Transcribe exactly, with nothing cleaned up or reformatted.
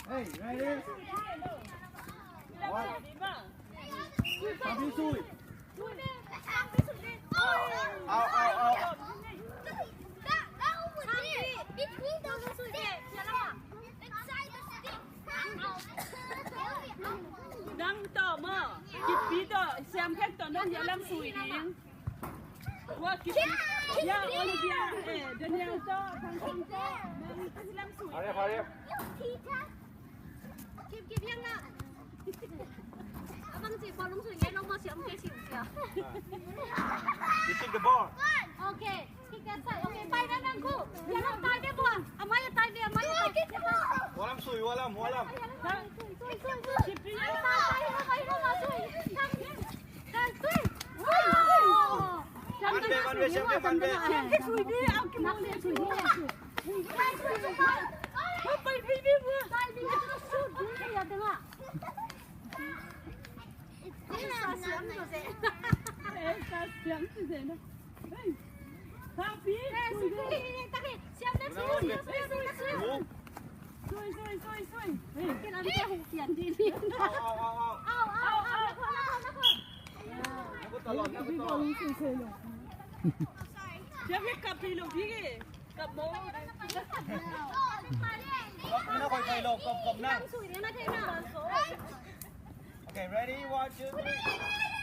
Hey, ready? One. Sampi sui. Au, au, au. Nang tawh maw? Kipi tawh, Siam Khek tawh nong hiah lam sui ding. Tua kipi. Ya, Olivia, eh, Daniel tawh, Thang Thang tawh. Nang hiah lam sui. Hurry up, hurry up. Keep, keep, yang nak. Abang cik, bawlung sui, yang nomor siam ke siu sia. You kick the ball. Okay, kick that side. Okay, pai na nang ku. Yang nak pai dia buang. Amai ya pai dia, amai ya pai dia. Walam sui, walam, walam. Sui, sui, sui. Pai, pai, pai, pai, pai, sui. Kan sui. Wan be, wan be, siam be, wan be. Siam ke sui dia, au ki mau le sui dia. Au, au, au, au. Nakut talon, nakut talon. Kap, kap, kap, kap. Kop na koi koi lo, kop, kop na. Okay, ready? One, two, three.